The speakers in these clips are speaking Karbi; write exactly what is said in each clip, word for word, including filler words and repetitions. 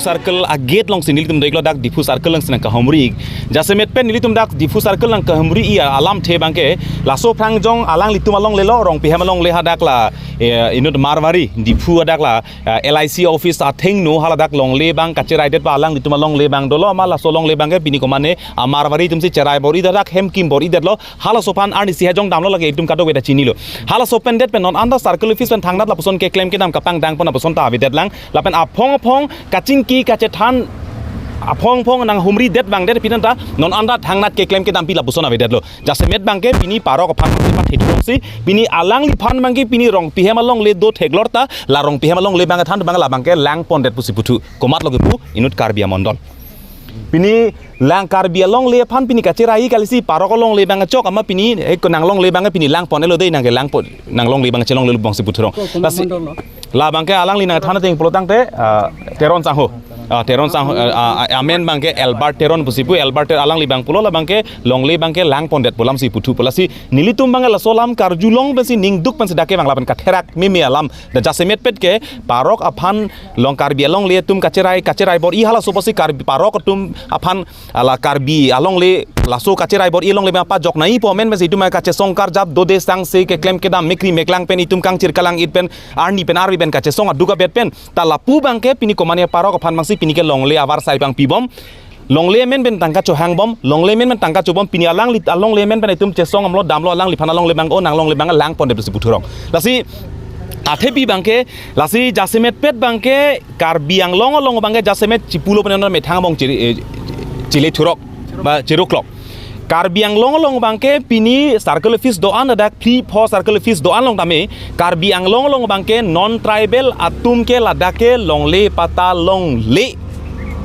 Circle a-gate alongsi nelitum do-iklo, dak Diphu Circle alongsi nangkahumri-ik. Jasemet pen nelitum dak Diphu Circle nangkahumri-i alamthe abangke, laso aphrang jong alanglitum alongle lo, Rongpi hem alongle hadak la, eh, inut Marwari, Diphu hadak la, eh, L I C office athengno hala dak longle abang kacheraidetpo alanglitum alongle abang dolo, ma laso longle abangke pini komane a-Marwari atumsi cherai bor-i, dak hem kim bor-idetlo, halaso aphan arnisi hajong damlo, lake itum kadokave ta chinilo. Halaso pen det pen non anta circle office pen thangnat lapuson keklem kedam kapangdangpon lapuson ta avedetlang. Lapen aphong aphong kachingki kachethan aphong aphong nanghumridet abang det pini anta non anta thangnat keklem kedampi lapuson avedetlo. Jasemet abangke pini parok aphan pathe thurongsi, pini alangliphan abangke pini Rongpi hem alongle do theklor ta, la Rongpi hem alongle abang than abang labangke langpondet pusi puthu. Komatlo kepu inut Karbi amondol. Pini lang Karbi alongle aphan pini kacherai kalisi parok alongle abang chok ama pini, eh, ko nang longle abang pini langpon-etlo dei, nangke langpon, nang longle abang chelongle lubong si puthurong. Ko, ko lasi, mandol lo. Labangke alangli nangthan ateng pulotangte, ah, Teron Sangho. Ah, Teron Sangho, ah, ah, amen abangke Albert Teron pusi pu, Albert Teron alangli abang pulo labangke longle abangke langpondet pu alamsi puthu pu. Lasi nelitum abangke laso alam karjulong pensi ningduk pensi dak kevang lapen katherak meme alam. Dak jasemetpet ke parok aphan long Karbi alongle atum kacherai, kacherai bor-i halaso apotsi Karbi parok atum aphan ala Karbi alongle laso kacherai bor-i alongle abang pajok nangji pu amen pensi itum kachesong karjap dode sangse keklem kedam mekri meklang pen itum kangchir kalang-it pen arni pen arve pen kachesong aduk abet pen ta lapu abangke pini komane parok aphan abangsi pini ke longle avarsai abang pibom. Longle amen pen tangka chohangbom, longle amen pen tangka chobom, pini alangli alongle amen pen itum chesong amlo damlo alangliphan alongle abang o nang longle abang langpondet pusi puthurong. Lasi athepi abangke, lasi jasemetpet abangke Karbi Anglong along abangke jasemet chipulo pen non methang abang chiri, eh, chile thurok ba chiruklok. Karbi Anglong along abangke pini circle office do-an, ladak phli pho circle office do-an along tame Karbi Anglong along abangke non tribal atum ke ladak ke longle patta longle.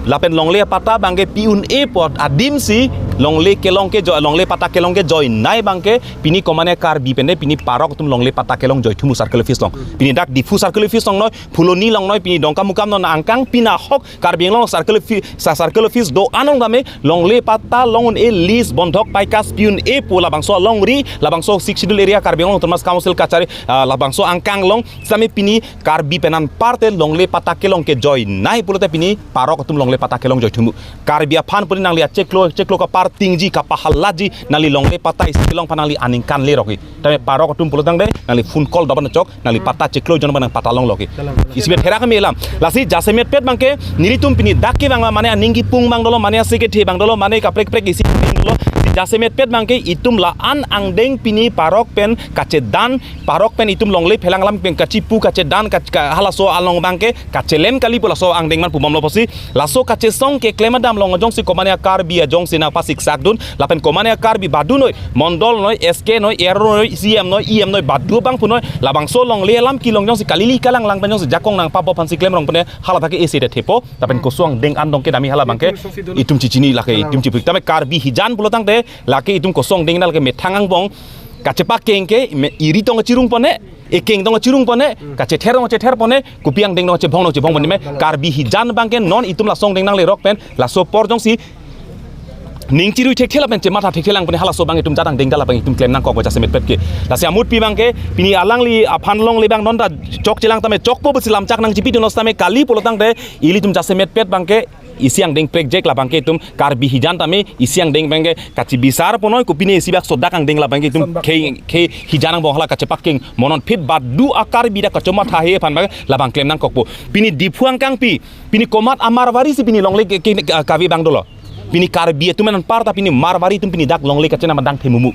Lapen longle patta abangke pi un-e apot adimsi longle kelong kejoi, longle patta kelong kejoinei abangke pini komane Karbi pen de pini parok atum longle patta kelong joithumu circle office along. Pini dak Diphu circle office along noi, Phuloni along noi, pini Dongkamukam non angkang pini ahok Karbi Anglong circle offi-, sa circle office do-an along tame longle patta long un-e lease bondhok paikas pi un-e pu labangso alongri, labangso Sixth Schedule area Karbi Anglong Autonomous Council kachari, ah, labangso angkang along sitame pini Karbi pen anparta longle patta kelong kejoinei pulote pini parok atum longle patta kelong joithumu. Karbi aphan puni nangli achiklo, chiklo kapar tingji kapahalatji nangli longle patta isi kelong aphan nangli aningkan lerokji. Tame parok atum pulotangte nangli phone call doban chok, nangli patta chiklo jon abang nang patta longlo ke. Dalam, dalam. Isi bet herak kami alam. Lasi jasemetpet abangke nelitum pini dak kevang mane aning kipung abang dolo, mane ase kethe abang dolo, mane kaprek prek isi abang dolo. Jasemetpet abangke itum la-an angdeng pini parok pen kachedan, parok pen itum longle phelang alam pen kachipu kachedan kach-, ka-, halaso along abangke kachelen kali pu laso angdeng man pubomlo apotsi. Laso kachesong keklem adam along jongsi komane Karbi ajongsi nangpasiksak dun, lapen komane Karbi badu noi, mondol noi, S K noi, A R O noi, C M noi, E M noi, badu abang pu noi, labangso longle alam kelong jongsi kalili kalanglang pen jongsi jakong nangpabo aphansi klemrong pune hala thake isi de thepo, lapen koson angdeng an dong kedam-i hala abangke itum chichini lake itum chipu-ik. Tame Karbi hijan pulotangte lake itum koson angdeng nal ke methang angbong kachepakeng ke me iri tong chirung pone, ekeng tong chirung pone, kachether tong chether pone, kopi angdeng tong chebong tong chebong pone me, Karbi hijan abangke non itum laso angdeng nanglerok pen, laso apor jongsi ning chirui thekthe lapen chematha thekthe lang pone halaso abang itum jat angdeng dal abang itum klem nangkok jasemetpet ke. Lasi amutpi abangke, pini alangli aphan longle abang non ta chokchelang tame chokpo pusi lamchak nangchipidun, non sitame kali pulotangte ilitum jasemetpet abangke, isi angdeng prekjek labangke itum Karbi hijan tame isi angdeng abangke kachibisar ponoi, kopine isi bak sodak angdeng labangke itum khei, khei hijan angbong hala kachepakeng monon phit badu a-Karbi dak kachomathahe aphan abang labang klem nangkokpo. Pini Diphu angkangpi, pini komat a-Marwari si pini longle ke, ke, ke, kave abang dolo. Pini Karbi atum anparta pini Marwari atum pini dak longle kachenam adang themumu.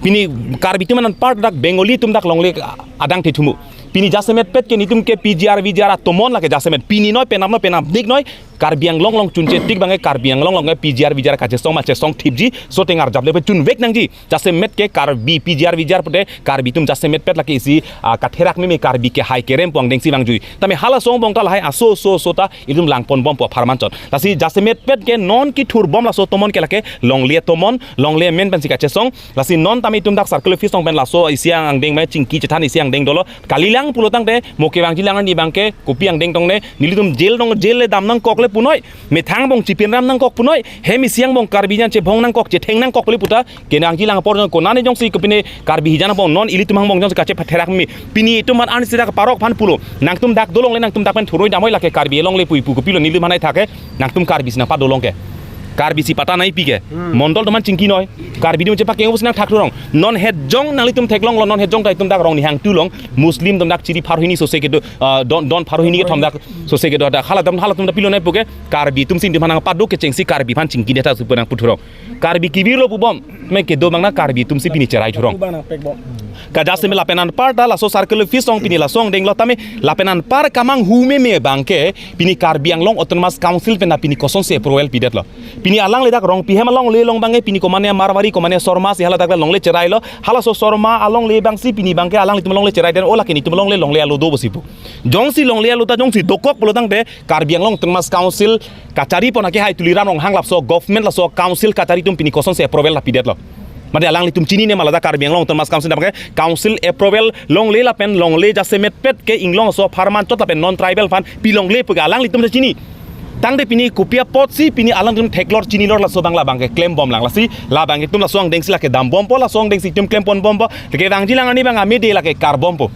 Pini Karbi atum anparta dak Bengali atum dak longle adang thethumu. Pini jasemetpet ke nelitum ke P G R V G R atomon lake jasemet. Pini noi penap noi penapdik noi Karbi Anglong along chunche tik abangke Karbi Anglong along P G R V G R kachesong ma chesong thipji, so tengar jable pe chunvek nangji. Jasemet ke Karbi P G R V G R pute Karbi atum jasemetpet lake isi, ah, katherak meme Karbi kehai kerem pu angdengsi vangjui. Tame halaso angbong ta lahai aso so so ta itum langponbompo apharman chot. Lasi jasemetpet ke non kethurbom laso atomon ke lake longle atomon, longle amen pensi kachesong. Lasi non tame itum dak circle office along pen laso isi angdeng me chingki chethan isi angdeng dolo. Kalilang pulotangte mo kevangjilang arni abangke kopi angdeng tongne, nelitum jail tong jail le dam nangkok punoi, methang angbong chipinram nangkok punoi, hem isi angbong Karbi jan chebong nangkok, chetheng nangkok kali puta, kevangji lang apor jong konane jongsi kopine Karbi hijan angbong non ilitum angbong jongsi kachepatherak me. Pini itum aphan arnisi dak parok aphan pulo. Nangtum dak dolongle nangtum dak pen thuroi damnoi lake Karbi alongle pu ipu kopilo nelitum aphan athak ke. Nangtum Karbi si nangpadolong ke. Karbi si patta nangpi ke. Hmm. Mondol atum aphan chingki noi. Karbi atum chepakeng pusi nangthak thurong. Non het jong nanglitum theklonglo, non het jong ta itum dak rong ni hang tulong. Muslim atum dak chiri pharo hini sose kedo, ah, don, don pharo hini kethom dak sose kedo dak. Halatum, halatum ta pilo nangpo ke. Karbi atum si nelitum aphan nangpado kechengsi Karbi aphan chingki det ta supo nangpu thurong. Karbi kevirlo pubom. Me kedo abang na Karbi atum si pini cherai thurong. Ka jasemet lapen anparta laso circle office along pini laso angdenglo tame lapen anpar kamanghu meme abang ke pini Karbi Anglong Autonomous Council pen ta pini kosonsi approval pidetlo. Pini alangli dak Rongpi hem alongle along abang ke pini komane Marwari komane Sharma si hala dak longle cherailo. Halaso Sharma alongle abang si pini abang ke alanglitum longle cherai den o lake nelitum longle longle alo do pusi pu. Jongsi longle alo ta jongsi dokok pulo tangte Karbi Anglong Autonomous Council kachari pon akehai Tuliram Ronghang lapuson government laso council kachari atum pini kosonsi approval ta pidetlo. Mate alanglitum chinine ma ladak Karbi Anglong Autonomous Council abang ke council approval longle lapen longle jasemet pet ke inglong aso apharman chot lapen non tribal aphan pilongle pu ke alanglitum ta chini. Tangte pini kopi apotsi pini alanglitum theklor chinilor laso abang labang ke klembomlang lasi labang ke itum laso angdengsi lake dambompo laso angdengsi itum klemponbompo. Kevangji lang arni abang amede lake karbompo.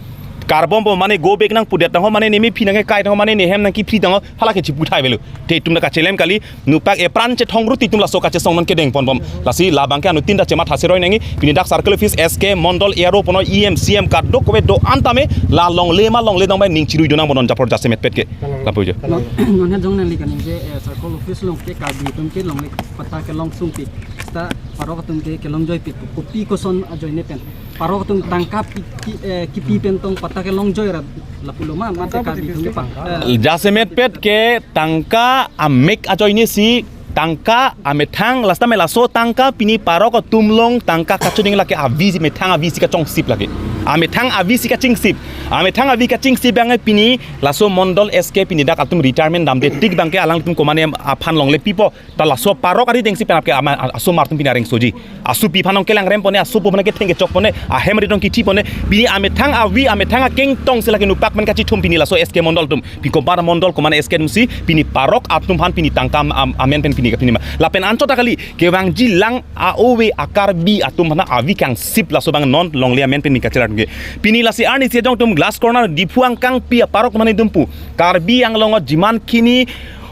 Karbompo mane go back nangpudet tangho mane ne mephi nangkekai tangho mane ne hem nangkephri tangho hala ke chiputhai avelo. Te itum ta kachelem kali, nupak epran chethong ruti itum laso kachesong non kedengponbom. Lasi labang ke anuttin ta chematha seroi nangji, pini dak circle office S K Mondol A R O punoi E M C M kadokave do-an tame la longle ma longle dong bai ning chirui do nangpo non japor jasemet pet ke. Lapu jo. Non, non jong nangli kaningje, eh, circle office along ke Karbi atum ke longle patta kelong sungpik. Seta parok atum ke kelongjoipik. Kopi koson ajoine pen. Parok atum tangka pi-, ki-, eh, kipi pen tong patta kelongjoi rat lapulo ma, mate Karbi atum ke pang. Eh, jasemet pet ke tangka amek ajoine si tangka amethang last time laso tangka pini parok atum along tangka kachuding lake avi si methang avi si kachongsip lake. Amethang avi si kachingsip. Amethang avi kachingsip abang pini laso Mondol S K pini dak atum retirement damde tik abang ke alanglitum komane aphan longle pipo. Ta laso parok ari dengsi penap ke ama asomar atum pini areng soji. Asopi aphan nong kelangrem pone, asopo aphan ketheng kechok pone, ahem ri tong kithi pone. Pini amethang avi, amethang akeng tong sila ke nupak men kachithum pini laso S K Mondol atum. Pi kobar Mondol komane S K atum si, pini parok atum aphan pini tangka am, amen pen pini kapini ma. Lapen anchot ta kali, kevangji lang a-ove a-Karbi atum aphan avi kangsip laso abang non longle amen pen pini kachelar ke. Pini lasi arnisi jong itum Glass Corner Diphu angkangpi aparok mane dumpu. Karbi Anglong jiman khini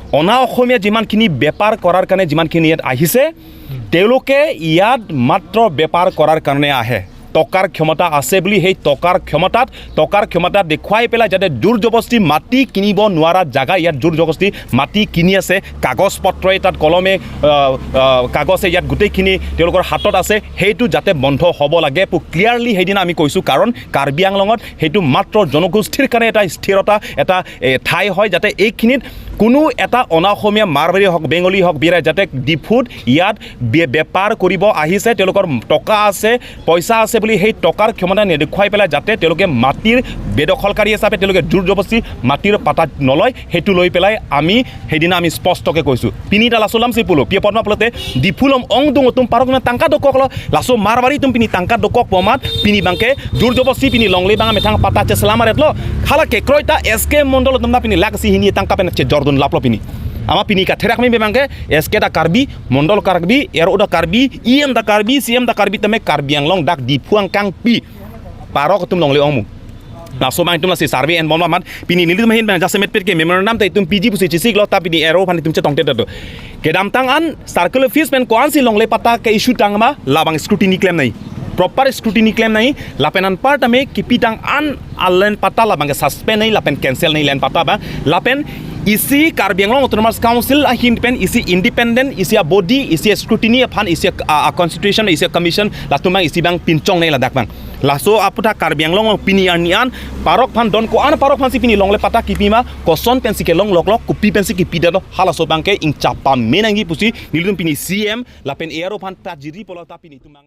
অনা অসমীয়া যিমানখিনি বেপাৰ কৰাৰ কাৰণে যিমানখিনি ইয়াত আহিছে, তেওঁলোকে ইয়াত মাত্ৰ বেপাৰ কৰাৰ কাৰণে আহে। টকাৰ ক্ষমতা আছে বুলি সেই টকাৰ ক্ষমতাত, টকাৰ ক্ষমতা দেখুৱাই পেলাই যাতে জোৰ জবস্তি মাটি কিনিব নোৱাৰা জাগা ইয়াত জোৰ জবস্তি মাটি কিনি আছে, কাগজ পত্ৰই তাত কলমে, আহ, আহ, কাগজে ইয়াত গোটেইখিনি তেওঁলোকৰ হাতত আছে, সেইটো যাতে বন্ধ হ'ব লাগে। পু-, ক্লিয়াৰলি সেইদিনা আমি কৈছোঁ, কাৰণ কাৰ্বি আংলঙত সেইটো মাত্ৰ জনগোষ্ঠীৰ কাৰণে এটা স্থিৰতা, এটা, এ, ঠাই হয়, যাতে এইখিনিত কোনো এটা অনা অসমীয়া, মাৰৱাৰী হওক, বেংগলী হওক, বিহাৰী যাতে ডিফুত ইয়াত বে-, বেপাৰ কৰিব আহিছে, তেওঁলোকৰ টকা আছে, পইচা আছে বুলি সেই টকাৰ ক্ষমতা নেদেখুৱাই পেলাই যাতে তেওঁলোকে মাটিৰ বেদখলকাৰী হিচাপে তেওঁলোকে জোৰ জবস্তি মাটিৰ পাতা নলয়, সেইটো লৈ পেলাই আমি সেইদিনা আমি স্পষ্টকৈ কৈছোঁ। Pini ta laso alam si pulo, pi apot ma pulote, Diphu along ongdung atum parok na tangka dokoklo, laso Marwari atum pini tangka dokok pu amat, pini abangke, jur jobosti pini longle abang amethang patta cheselam aretlo, hala kekroi ta S K Mondol atum na pini lakh isi hini tangka pen chejordun laplo pini. Amat pini katherak me abangke, S K ta Karbi, Mondol Karbi, R O ta Karbi, E M ta Karbi, C M ta Karbi, tame Karbi Anglong dak Diphu angkangpi parok atum longle ongmu. Laso abang itum lasi survey enbom amat, pini nelitum ahin abang jasemet pet ke memorandum ta itum piji pusi chesiklo ta pini R O aphan itum chetongte do. Kedamtang an circle office pen ko-ansi longle patta ke-issue tang ma labang scrutiny klemnei. Proper scrutiny klemnei, lapen anpar tame kipitang an a-land patta labangke suspend nei lapen cancel nei land patta abang. Lapen isi Karbi Anglong Autonomous Council ahin pen isi independent, isi a-body, isi a-scrutiny aphan, isi a, a, a-constitution, isi a-commission, latum abang isi abang pinchong nei ladak abang. Laso aputhak Karbi Anglong pini arni an parok aphan don ko-an parok aphansi pini longle patta kipi ma, koson pensi kelong loklok, kopi pensi kipidetlo, halaso abangke ingchap pame nangji pusi nelitum pini C M lapen A R O aphan pajiri pulo ta pini itum abang